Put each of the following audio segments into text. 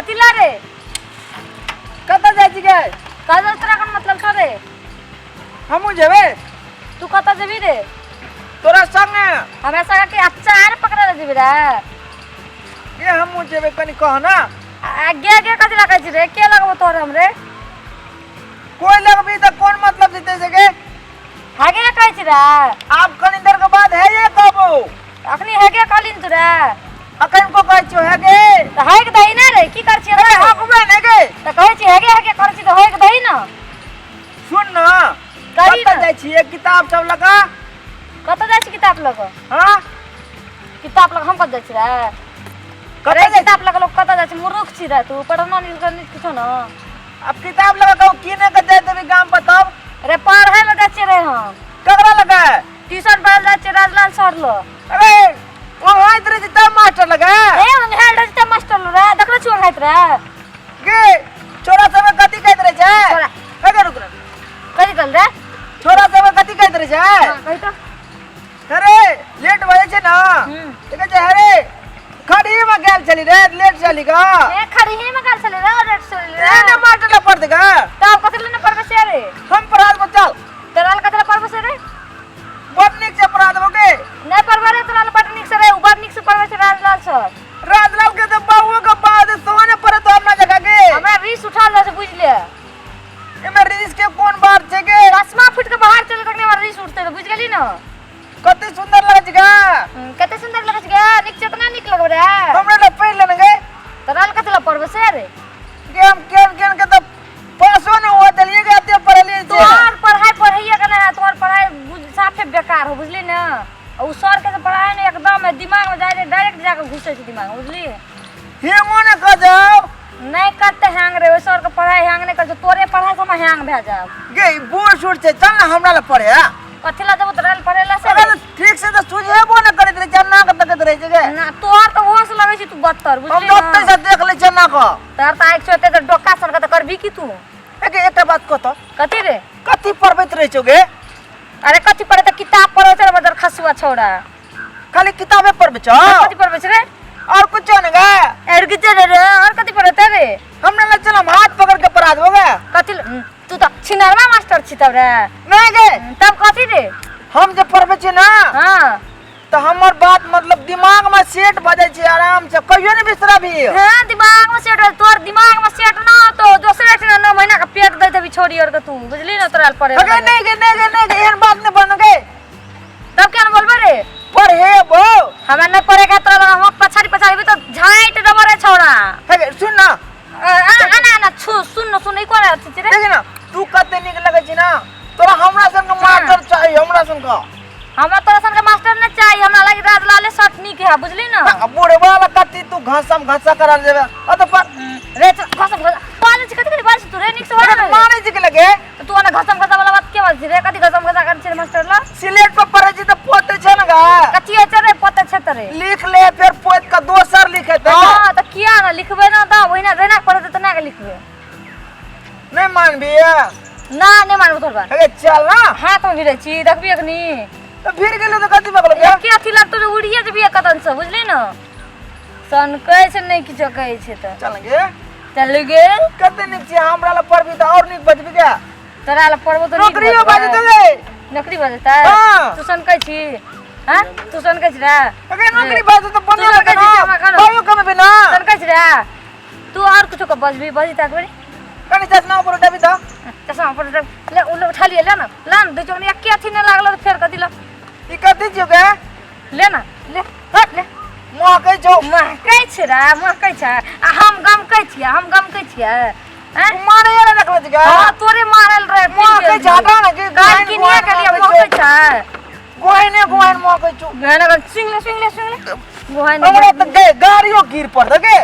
कथी ला रे? कतऽ जाइ छी गे? कतऽ तोरा कोन मतलब छौ रे? हमहूँ जेबै। तू कतऽ जेबी रे? तोरा संगे। हमरा संगे के अचार पकड़े ले जेबी रे? गे हमहूँ जेबै, कनि कह ना। आ गे गे कथी ला कहै छी रे? के लगबो तोहर हम रे? कोई लगबी तऽ कोन मतलब जेतै से गे? हेगे कहै छी रे। आब कनि देर के बाद है ये कहबो। अखनी हेगे कहलिन तू रे। अखन को कहै छियो हे गे? तऽ हेग दही ना रे, की कर छी अरे हकबे ने गे। तऽ कहै छी हेगे हेगे करै छी तऽ हेग दही ना। सुन ना। कही कतऽ ना। जाइ छियै किताब सब लऽ कऽ? कतऽ जाइ छी किताब लऽ कऽ? हाँ? किताब लऽ कऽ हम कतऽ जाइ छी रे? कतऽ अरे जाइ छी? किताब लऽ कऽ लोक कतऽ जाइ छै? मूर्ख छी रे तू, पढ़ना नहीं किछो ना। अब किताब लगा के कीने के जाय देबी गाम पर तब? अरे पढ़े लए जाइ छियै रे हम। ककरा लगे? ट्यूशन पढ़े जाइ छियै राजलाल सर लग। अरे ओ होइत रहे छै तब मास्टर लगे? ए ओंघायल रहै छै तब मास्टर लग रे, देखले छियै ओंघाइत रे? गे छोरा सब कथी कहैत रहे छै? छोरा। हे गे रुक रे। कथी कहल रे? छोरा सब कथी कहैत रहे छै? हाँ, कही तऽ। अरे लेट भऽ जाइ छै ना। हम्म। तऽ कहै छै अरे खड़ी में गेल छली रे, लेट छली गा। ए खड़ही में गेल छली रे, लेट छली रे। ए ने मास्टर लग पढ़ते गा। तब कथी लए ने पढ़बै से रे? हम पढ़ा देबो चल। तोरा लए कथी लए पढ़बै से रे? बड़ नीक से पढ़ा देबो गे। नहीं पढ़बै रे तोरा लए बड़ नीक से रे, उ बड़ नीक से पढ़बै छै राजलाल सर। राजलाल के तऽ बाबुओ के बाद सोने पड़े तो हमरा जगह गे। हमरा रीस उठाल रहै छै बुझि ले। एमे रीस के कोन बात छै गे? चश्मा फुट के बाहर चले तखने हमरा रीस उठते बुझि गेली न। कते सुंदर लगै छै गे। कते सुंदर लगै छै गे, नीक छै उतना नीक लगबै रे। हमरा लए पहिर लेने गे। तोरा लए कथी लए पढ़बै से रे? गे हम केहन केहन के तऽ पासो न हुआ देलियै गे, एते पढ़लियै से। तोहर पढ़ाई पढ़ैये के नहि है, तोहर पढ़ाई साफे बेकार हो बुझली न। आ उ सर के जे पढ़ाई ने एकदम दिमाग में जाय डायरेक्ट जाके घुसै छै दिमाग में बुझली। हेंगो ने कह जाओ। नहीं करते हैंग रे, ओइ सर के पढ़ाई हैंग नहीं करते, तोरे पढ़ाई से हम हैंग भए जाब। गे ई बूढ़ सूढ़ छै, चल ना हमरा लग पढ़े। कथी ला जेबो तोरा लग पढ़े ला से रे? अगर ठीक से तऽ सुझेबो ने करैत रहै छै, नाक तकैत रहै छै गे। ना तोहर तऽ ओहो से लगै छै तू बदतर हम बुझली तऽ ओतै ना। से देख लै छियै नाक। तोहर तऽ आँखि छौ एते तऽ डोका सन के तऽ करबी की तू? ए गे एकटा बात कह तऽ। कथी रे? कथी पढ़बैत रहै छौ गे? अरे कथी पढ़े तऽ किताब पढ़ै छै रे बदर खसुआ छौड़ा। खाली किताबे पढ़बै छौ? कथी पढ़बै छै रे? और कुछो ने गे? और किछो ने रे, और कथी पढ़ते रे? हमरा लग चल, हम हाथ पकड़ के पढ़ा देबो गे। कथी तू तऽ छिनरवा मास्टर छी तब रे। नहीं गे। तब कथी रे? हम जे पढ़बै छियै ना, हाँ। तऽ हमर बात मतलब दिमाग में सेट भऽ जाइ छै आराम से, कहियो नहीं बिसरबी। हाँ दिमाग में सेट हो, तोर दिमाग में सेट ना हो तो दोसरे ठिना 9 महीना के पेट दे देबी छोड़ी और के तू बुझली ना तोरा पढ़े अगे नहीं गे, नहीं गे, नहीं गे, एहन बात नहीं बन गे। तब क्या बोलबे रे? पढ़ेबो। हमरा नहीं पढ़े के तोरा, हम पछाड़ी पछाड़ी भी तो झाइट देबो रे छोड़ा। अगे सुन ना। आ आ ना ना छु सुन ना सुन, ई कोन अथी छै रे? देख ना तू कते नीक लगै छी ना, तोरा हमरा सन के मास्टर चाहिए, हमरा सन के। हमरा तोरा सन के मास्टर नहीं चाहिए, हमरा लगे राजलाले सर नीक है बुझली ना। हाँ, बुढ़वा वाला कत्ती तू घसम घसा करल जेबे। अ तो पर रे तो घसम घसा बाजै छी कथी कथी बाजै छी तू रे? नीक से बाजै अरे मानै छी के लगे? तू ओना घसम घसा वाला बात के बाजै छी रे? कथी घसम घसा करै छी रे मास्टर ला? सिलेट पर पढ़ै छी त पोते छै ना गा। कथी होइ छै रे पोते छै त रे? लिख ले फिर पोत के दोसर लिखे ते। हां त किया ना लिखबै ना त ओहिना रेना पढ़ै त ना के लिखबै। नहीं मानबी? ना नहीं मानबो तोर बात। अरे चल ना। हाथ में भिड़ै छी देखबी अखनी। त भिड़ गेलो त कथी भगलो गे? एके अथी लगतो जे उड़िए जेबी कदम से बुझली ना। सन कहै छै नहीं किछो कहै छै त। चल गे। चल गे। कते नीक छी हमरा ला पढ़बी त और नीक बजबी गे। तोरा ला पढ़बो त नीक नौकरियो बजबै। बजतौ गे। नौकरी बजतै? हाँ। तू सन कहै छी? हाँ? तू सन कहै छी रे? अगे नौकरी बजतौ त बढ़िया तू सन लगतौ कहै छी ना। हमरा खाना। पाइयो कमेबी ना। सन कहै छी रे? तू और कुछो के बजबी बजी तक बरी। कनी चश्मा ऊपर उठाबी त। चश्मा ऊपर उठा ले, उ ले उठा लिए, ले ना ले ना, दू चौकनी एके अथी नहीं लागल त फेर कथी ल। ई कथी छियौ गे? ले ना ले हट ले। महकै छौ। महकै छै रे, महकै छै। आ हम गमकै छियै, हम गमकै छियै। हैं? मारे यार रखले छी गे। हां तोरे मारल रहे। महकै छै, हटा ना गे। काल किनिए के लिए महकै छै। गोहिने गोहिन महकै छौ। गोहिने गोहिन, सुनि ले सुनि ले सुनि ले। गोहिन हमरा त गे गाड़ियो गिर पड़तै गे।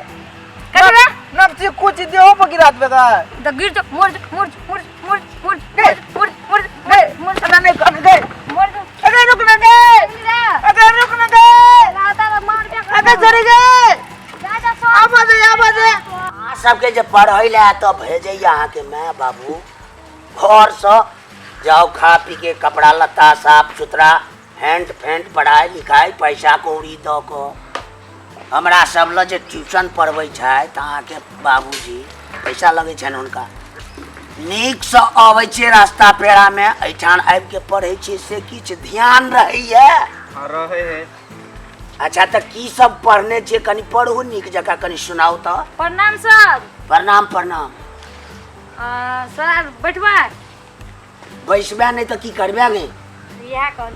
कथी रे? नपसी कुछ देहो पर गिरा देबे गे। त गिर जो, मर जो, मर जो, मर मर मर गे। मर मर गे, मर एना नहि कर गे। मर जो। अरे रुक ना गे। अरे रुक ना गे। लाता रे मार के। अरे जरी गे। जा जा सो। आबा दे, आबा दे। अहाँ सबके जे पढ़ै लए तऽ भेजैया अहाँके माय बाबू घरसँ, जाउ खा पी के कपड़ा लत्ता साफ सुथरा हेंट फेंट पढ़ाइ लिखाइ पैसा कौड़ी दऽ कऽ। हमरा सब लग जे ट्यूशन पढ़बै छथि अहाँके बाबूजी, पैसा लगै छनि हुनका। नीकसँ अबै छियै रास्ता पेड़ामे, एहिठाम आबिके पढ़ै छियै, से किछु ध्यान रहैए? हाँ, रहे है। अच्छा, तऽ की सब पढ़ने छियै? कनि पढ़ू नीक जकाँ, कनि सुनाउ तऽ। प्रणाम सर। प्रणाम प्रणाम। सर, बैठबै? बैसबे नहि तऽ की करबे गे? इएह कहल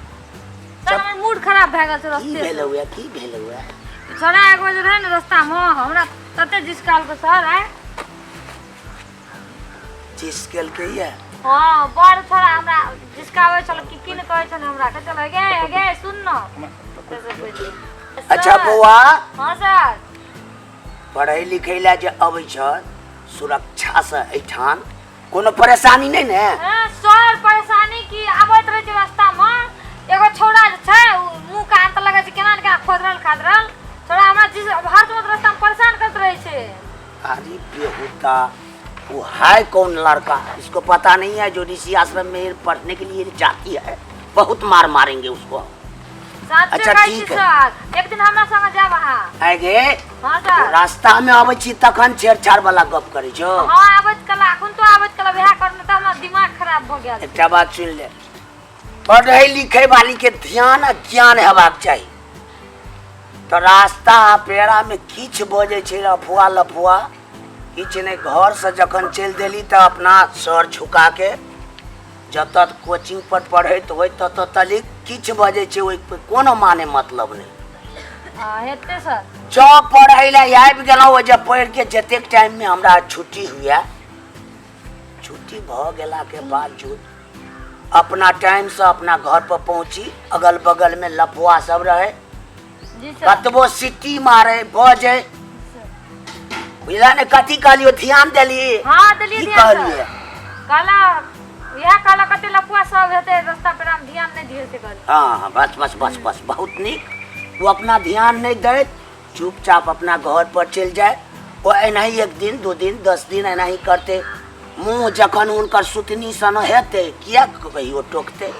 सर, हमर मूड खराब भए गेल छै। की रस्ते भेल हुए? की भेल हुए? छोड़ा एगो जे रहै ने रस्तामे, हमरा तते जिसकाल के सर आय। चिसकेलकै ये? हाँ, बड़ छोड़ा हमरा जिसकाबै छल कि की ने कहै छल हमरा, कहै छल गे गे सुन न। अच्छा बौआ। हाँ सर। पढ़ै लिखै लए जे अबै छ सुरक्षासँ एहिठाम कोनो परेशानी नहि ने? हाँ, सर, परेशानी की, आबैत रहै छै रास्तामे एगो छौड़ा जे छै, उ मुँह कान तऽ लगै छै केना ने केना खोदरल खादरल छौड़ा, हमरा जिस हर समय रास्तामे परेशान करैत रहै छै। अरे बेहुदा, वो है कौन लड़का इसको पता नहीं है जो ऋषि आश्रम में पढ़ने के लिए जाती है, बहुत मार मारेंगे उसको। साचे अच्छा, कहै छी ठीक है। सर, एक दिन हमरा संगे जायब अहाँ। आइ गे? हाँ सर। रास्ता में अबै छी तखन छेड़छाड़ वाला गप करै छौ? हाँ, आबैत कला, अखन तो आबैत कला वएह करने तऽ हमरा दिमाग खराब भऽ गेल। एकटा बात सुनि ले, पढ़ै लिखै वाली के ध्यान आ ज्ञान हेबाक चाही। तऽ रास्ता आ पेड़ा में किछु बजै छै अफवाह लफुआ किछु नहि, घरसँ जखन चलि देली तऽ अपना सर झुका के जतऽ कोचिंग पर पढ़ैत होइ ततऽ तलिक किछु बजै छै ओहि पर कोनो माने मतलब नहि। हँ, हेतै सर। जँ पढ़ै लए आबि गेलहुँ, ओहि जे पढ़िके जतेक टाइममे हमरा छुट्टी हुए, छुट्टी भऽ गेलाके बावजूद अपना टाइमसँ अपना घर पर पहुँची। अगल बगलमे लफुआ सब रहै, जी सर। कतबो सिटी मारे बजै, बुझला ने? कथी कहलियो, ध्यान देली? हाँ, देलियै। की ध्यान सर। कहलियै? कहला, इएह कहला, कते लफुआ सब हेतै रास्ता पर, हम ध्यान नहि दियै से कहली। हाँ हाँ, बस बस बस बस, बहुत नीक। वो अपना ध्यान नहीं दैत चुपचाप अपना घर पर चलि जाए, ओ एनाही एक दिन दू दिन 10 दिन एनाही करते, मुँह जखन हुनकर सुतनी सन हेतै, किया कहियो टोकते?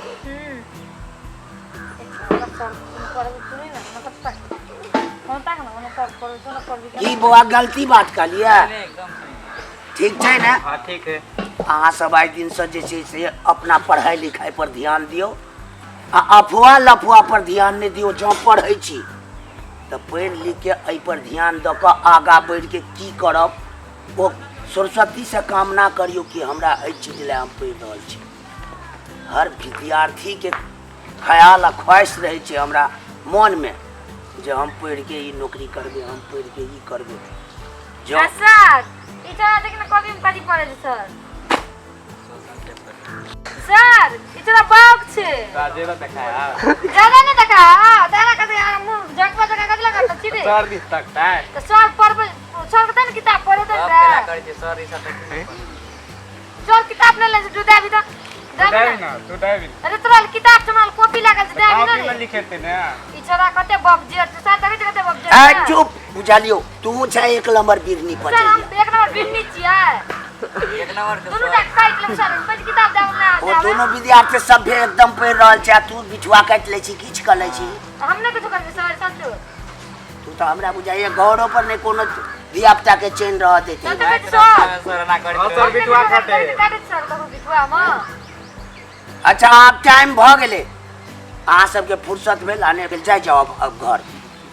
की बौआ, गलती बात कहलियै? नहीं, एकदम सही। ठीक छै ने? हाँ, ठीक है। अहाँ सब आइ दिनसँ जे छै से अपना पढ़ाइ लिखाइ पर ध्यान दियौ आ अफवाह लफुआ पर ध्यान नहि दियौ। जँ पढ़ै छी तऽ पढ़ि लिखके एहिपर ध्यान दऽ कऽ आगाँ बढ़िके की करब, ओ सरस्वतीसँ कामना करियौ कि हमरा एहि चीज लए हम पढ़ि रहल छी। हर विद्यार्थीके ख्याल आ ख्वाहिश रहै छै हमरा मोनमे जे हम पढ़िके ई नौकरी करबै, हम पढ़िके ई करबै। जँ सर, ई छोड़ा देख ने, कॉपी में कथी पढ़े छै सर? सर, ई छोड़ा बाउक छै। राजेवा देखाया। ज्यादा नहीं देखा दादा कथी मुंह जगवा जगह कथी लगा छी रे? सर दिस तकता है। तऽ सर पढ़बै, सर के ने किताब पढ़े सब केना तऽ करै छै सर ई सब तऽ की? सर किताब ले ले, तू देबी तऽ तू देबी देबी ना। ना, तू देबी। अरे, तोरा किताब छै, हमरा कॉपी लागल छै, देबी ना। कॉपी में रे लिखेते ने। ई छोड़ा कते बब जेठ छै सर, देखै छै कते बब जेठ ए छै। चुप, बुझलियौ? तू छै एक नंबर बिरनी। सर, पचैया। हम एक नंबर बिन्नी छियै। एक नंबर के। दुनू टा काटि लेब सर, पहिने किताब देब ना। ओ दोनों विद्यार्थी सभ्य एकदम पढ़ि रहल छै आ तू बिछुआ काटि लै छी, किछु कऽ लै छी। हम नहि किछु करबै सर, सच। तू तऽ हमरा बुझाइए घरो पर नहि कोनो धिया पुता के चैन रह देते। सच कहै छी सर। सर, एना करै सर, बिटुआ काटे। काटै सर, ककरो बिटुआ मे। अच्छा, आब टाइम भऽ गेलै, अहाँ सबके फुर्सत भेल आ नहि भेल, जाइ जाउ अब, अब घर।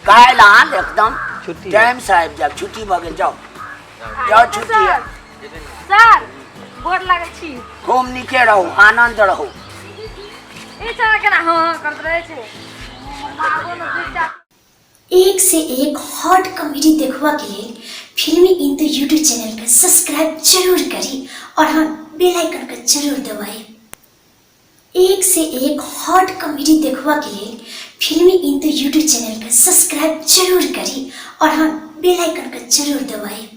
काल्हि अहाँ एकदम छुट्टी। टाइम से आबि जायब। छुट्टी भऽ गेल, जाउ जाउ, छुट्टी है। सर, सर, गोर लागै छी। खूब नीके रहू, आनंद रहू। ई छोड़ा केना हँ हँ करैत रहै छै, मागो ने दूटा। एक से एक हॉट कॉमेडी देखवा के लिए फिल्मी इंदु यूट्यूब चैनल का सब्सक्राइब जरूर करी और हाँ, बेल आइकन का जरूर दबाएं। एक से एक हॉट कॉमेडी देखवा के लिए फिल्मी इंदु यूट्यूब चैनल का सब्सक्राइब जरूर करी और हाँ, बेल आइकन का जरूर दबाएं।